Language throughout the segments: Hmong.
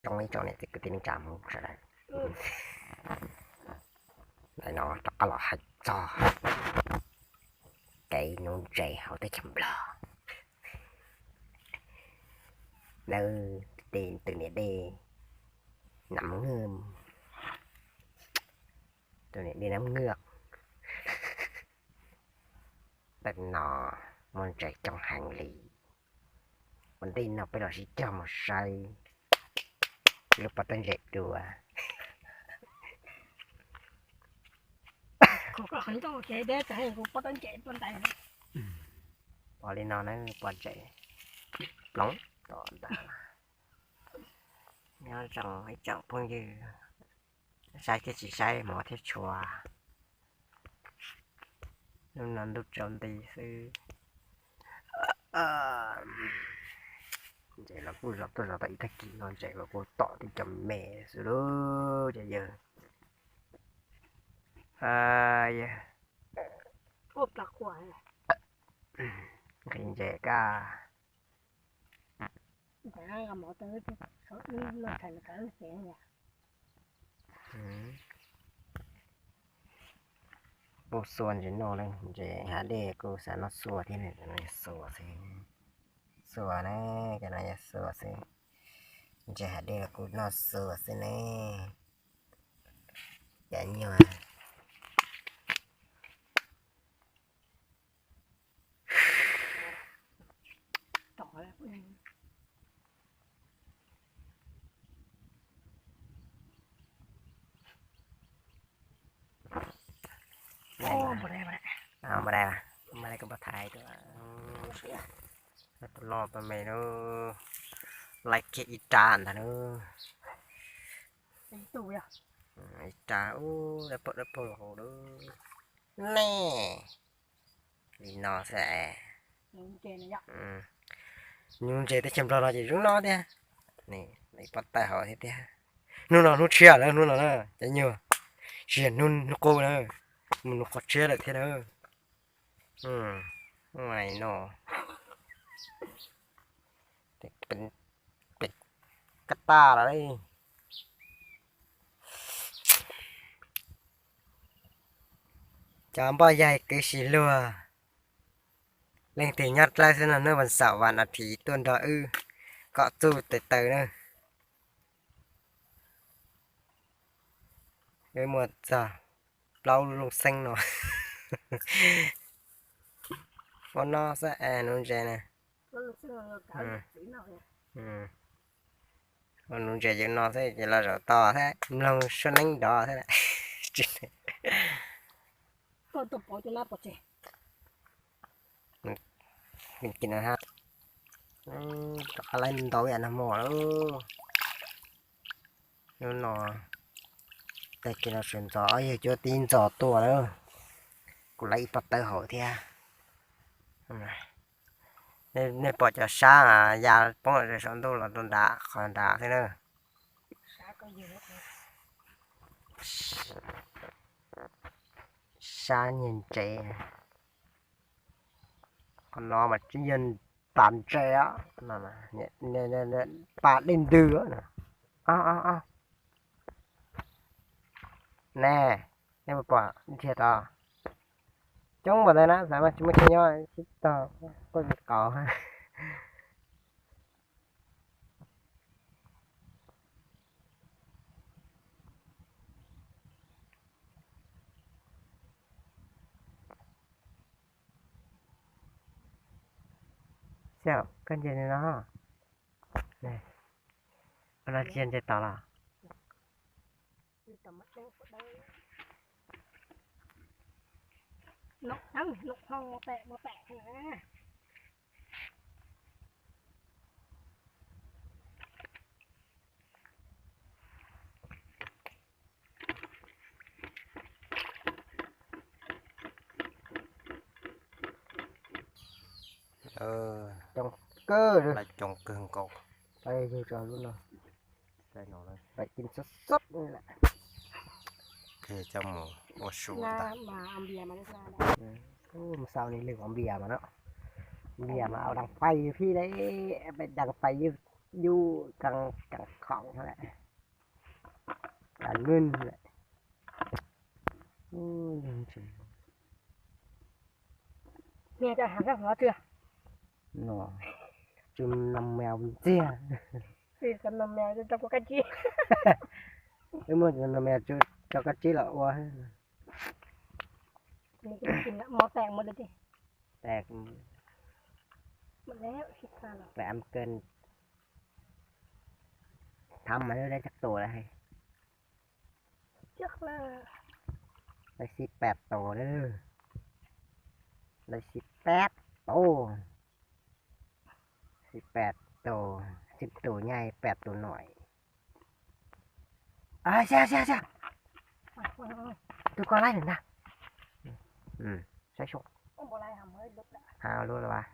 Coob ib tsoom niam txiv kwv tij neej tsa Hmoob sawv daws, ntawm no rov qab los hais txog kev nuv ntses hauv teb chaws Nplog. Nawb, tus niam dej Nam Ngwj, tus niam dej Nam Ngwj, tam no muaj ntses coob heev li. Ua ntej no peb los sib cog mus saib lub pob tawb ntses dua. Pom li no na, pom ntses ploov tom ntawd. Nyob zoo ib tsoom phooj ywg, saib thiab tsis saib, hmov thiab tshua. Hnub no ntuj tsaus nti xwb. Ntses los kuj zov tuaj zov tau ib tag kis no, ntses los kuj tom tib co me xwb lauj cov yawg. Yawg, nqhis ntses kaj. Kuj xua ntses noj na, ntses hav dej kuj xav noj xua thiab, xuas xwb. Xua na, cov no yog xua xwb. Ntses hav dej los kuj noj xua xwb ne. Cov nyuag Npaj dai, npaj dai koj npaj thaiv tuaj. Tus loj tuaj me lub, laij kiag ib rab ntag lub. Ib rab ub, dawb paug dawb paug los hauv lub. Nej, li no xwb. Nuv ntses teb chaws Nplog no ces zoo no thiab. Ib pob tawb hauv thiab tiag. Hnub no hnub tshiab lawm hnub no na cov nyuag, tsis yog hnub, hnub qub na, mus hnub qub tshiab lawm thiab na. No, pem kab tag los li. Cov npoj yaig kwv Sis Luag, leej twg nyob dawb xwb no, hnub vas xaum vas as thiv tuaj nrog wb kom txuj tes taw na. Wb muaj txog plaub lub looj xeeb no. Ua no xwb es nuv ntses na. Ua nuv ntses yus no xwb ces los zaum tos thiab mloog suab neeb nrov thiab. Rov qab laib ntau ib yam nag hmo lawm. Hnub no tag kis no sawv ntxov, ob yawg cuab tib ntxov tuaj lawm. Kuv laib ib pob tawb hauv thiab. Nej pom cov sab ya poob saum ntuj los rau nram qhov nrad xwb na. Sab nyiag ntses. Qhov no mas tsis yog pas ntses, pas dej ntws. Ne, nej puas pom dhia tod? Coob npaum ntawd na, xav mas tsis muaj chaw nyob, sib tog quaj qaus. Xyaum, koj ntsia no, koj no tsis yog ntses tod los? Coob kawg, coob kawg nkaus. Peb yug rau lub no, peb kin xab xab li lawm. Coj mus ua su. Mus xaus ni lwg ua npias mas no. Npias mas au dang fais yus phij le, peb dang fais yus. Yub, cov khoom lawm, cov nws lawm. Mus, cov no mas ntxiag. Wb muab cov no mas rau koj tsib los ua. Tab, phải ăn cơm, thăm mà đây chắc tổ là hay. Đây xí pẹt tổ đó. Đây xí pẹt tổ. Xí pẹt tổ. Xí tổ nhai pẹt tổ nổi. À, xa, xa, xa. Tôi coi lái đừng ta. Ừ, sai số. Hao luôn rồi bà.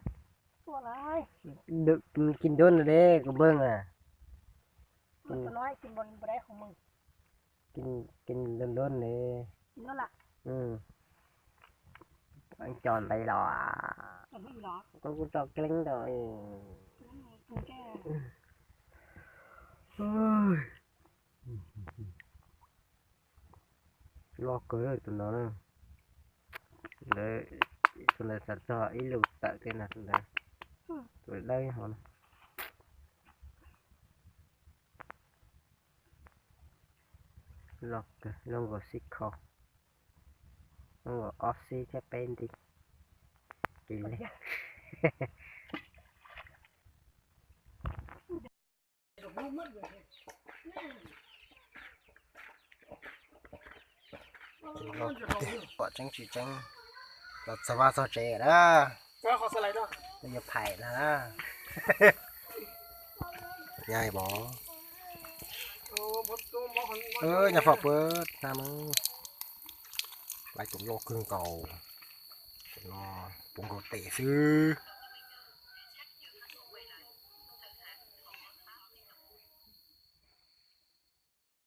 Được, kinh đốn rồi đấy, cô Bưng à. Kinh, kinh đốn đốn đấy. Ừ. Anh chọn đây rồi à. Con cũng cho cái lính rồi. Loj kawg tus no na. Tus ntawd xav txog ib lus tawm tej no tus ntawd. Tus dawb ho no. Loj kawg, loj nkaus xib kho, loj nkaus ob xib thiab peb nti. Kis li. Pom tseeb tsis tseeb los txog vaj txog tsev na. Yuav phais na. Nyab pom, nyab fom pab na, lawv tus loj kawg nkaus. Tus no puv nkaus tes xwb.